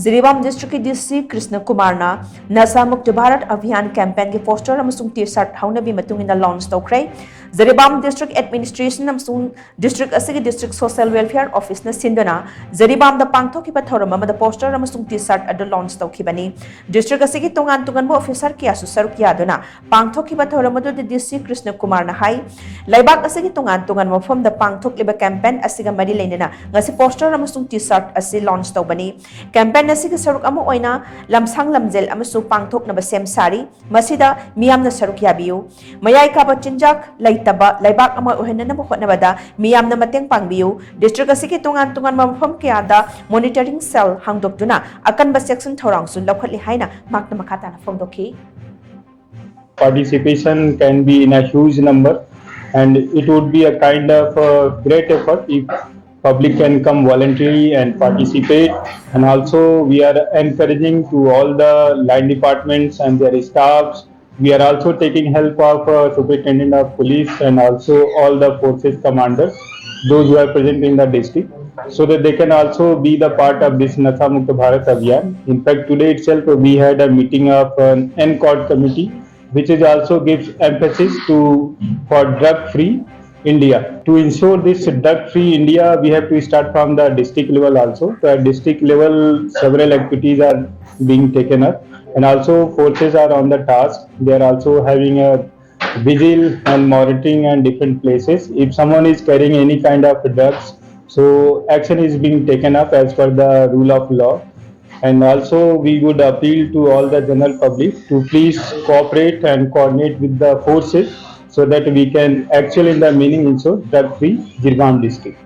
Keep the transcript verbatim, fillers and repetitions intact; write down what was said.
ꯖꯤꯔꯤꯕꯥꯝ ꯗꯤꯁꯇ꯭ꯔꯤꯛꯀꯤ ꯗꯤ ꯁꯤ ꯀ꯭ꯔꯤꯁꯅ ꯀꯨꯃꯥꯔꯅ ꯅꯁꯥ ꯃꯨꯛꯇ ꯚꯥꯔꯠ ꯑꯚꯤꯌꯥꯟ ꯀꯦꯝꯄꯦꯟꯒꯤ ꯄꯣꯁꯇꯔ ꯑꯃꯁꯨꯡ ꯇꯤ ꯁꯥꯔꯠ ꯍꯧꯅꯕꯤ ꯃꯇꯨꯡ ꯏꯟꯅ ꯂꯣꯟꯆ ꯇꯧꯈ꯭ꯔꯦ꯫ ꯖꯤꯔꯤꯕꯥꯝ ꯗꯤꯁꯇ꯭ꯔꯤꯛ ꯑꯦꯗꯃꯤꯅꯤꯁꯇ꯭ꯔꯦꯁꯟ ꯑꯃꯁꯨꯡ ꯗꯤꯁꯇ꯭ꯔꯤꯛ ꯑꯁꯤꯒꯤ ꯗꯤꯁꯇ꯭ꯔꯤꯛ ꯁꯣꯁꯤꯌꯦꯜ ꯋꯦꯜꯐꯤꯌꯔ ꯑꯣꯐꯤꯁꯅ ꯁꯤꯟꯗꯨꯅ ꯖꯤꯔꯤꯕꯥꯝꯗ ꯄꯥꯡꯊꯣꯛꯈꯤꯕ ꯊꯧꯔꯝ ꯑꯃꯗ ꯄꯣꯁꯇꯔ ꯑꯃꯁꯨꯡ ꯇꯤ ꯁꯥꯔꯠ ꯑꯗꯨ ꯂꯣꯟꯆ ꯇꯧꯈꯤꯕꯅꯤ꯫ ꯗꯤꯁꯇ꯭ꯔꯤꯛ ꯑꯁꯤꯒꯤ ꯇꯣꯉꯥꯟ ꯇꯣꯉꯥꯟꯕ ꯑꯣꯐꯤꯁꯥꯔ ꯀꯌꯥꯁꯨ ꯁꯔꯨꯛ ꯌꯥꯗꯨꯅ ꯄꯥꯡꯊꯣꯛꯈꯤꯕ ꯊꯧꯔꯝ ꯑꯗꯨꯗ ꯗꯤ ꯁꯤ ꯀ꯭ꯔꯤꯁꯅ ꯀꯨꯃꯥꯔꯅ ꯍꯥꯏ, ꯂꯩꯕꯥꯛ ꯑꯁꯤꯒꯤ ꯇꯣꯉꯥꯟ ꯇꯣꯉꯥꯟꯕ ꯃꯐꯝꯗ ꯄꯥꯡꯊꯣꯛꯂꯤꯕ ꯀꯦꯝꯄꯦꯟ ꯑꯁꯤꯒ ꯃꯔꯤ ꯂꯩꯅꯅ ꯉꯁꯤ ꯄꯣꯁꯇꯔ ꯑꯃꯁꯨꯡ ꯇꯤ ꯁꯥꯔꯠ ꯑꯁꯤ ꯂꯣꯟꯆ ꯇꯧꯕꯅꯤ꯫ ꯀꯦꯝꯄꯦꯟ ꯑꯁꯤꯒꯤ ꯁꯔꯨꯛ ꯑꯃ ꯑꯣꯏꯅ ꯂꯝꯁꯥꯡ ꯂꯝꯖꯦꯜ ꯑꯃꯁꯨ ꯄꯥꯡꯊꯣꯛꯅꯕ ꯁꯦꯝ ꯁꯥꯔꯤ꯫ ꯃꯁꯤꯗ ꯃꯤꯌꯥꯝꯅ ꯁꯔꯨꯛ ꯌꯥꯕꯤꯌꯨ꯫ ꯃꯌꯥꯏ ꯀꯥꯕ ꯆꯤꯟꯖꯥꯛ ꯂꯩꯇꯕ ꯂꯩꯕꯥꯛ ꯑꯃ ꯑꯣꯏꯍꯟꯅꯅꯕ ꯍꯣꯠꯅꯕꯗ ꯃꯤꯌꯥꯝꯅ ꯃꯇꯦꯡ ꯄꯥꯡꯕꯤꯌꯨ꯫ ꯗꯤꯁꯇ꯭ꯔꯤꯛ ꯑꯁꯤꯒꯤ ꯇꯣꯉꯥꯟ ꯇꯣꯉꯥꯟꯕ ꯃꯐꯝ ꯀꯌꯥꯗ ꯃꯣꯅꯤꯇꯔꯤꯡ ꯁꯦꯜ ꯍꯥꯡꯗꯣꯛꯇꯨꯅ ꯑꯀꯟꯕ ꯆꯦꯛꯁꯤꯟ ꯊꯧꯔꯥꯡꯁꯨ ꯂꯧꯈꯠꯂꯤ ꯍꯥꯏꯅ ꯃꯍꯥꯛꯅ ꯃꯈꯥ ꯇꯥꯅ ꯐꯣꯡꯗꯣꯛꯈꯤ꯫ Participation can be in a huge number, and it would be a kind of a great effort if public can come voluntarily and participate. And also, we are encouraging to all the line departments and their staffs. We are also taking help of uh, Superintendent of Police and also all the forces commanders, those who are present in the district, so that they can also be the part of this Nasha Mukt Bharat Abhiyan. In fact, today itself we had a meeting of an NCOD committee, which is also gives emphasis to for drug-free India. To ensure this drug-free India, we have to start from the district level also. So at district level, several activities are being taken up, and also forces are on the task. They are also having a vigil and monitoring and different places. If someone is carrying any kind of drugs, so action is being taken up as per the rule of law. And also, we would appeal to all the general public to please cooperate and coordinate with the forces so that we can actually, in the meaning, ensure drug-free Jiribam district.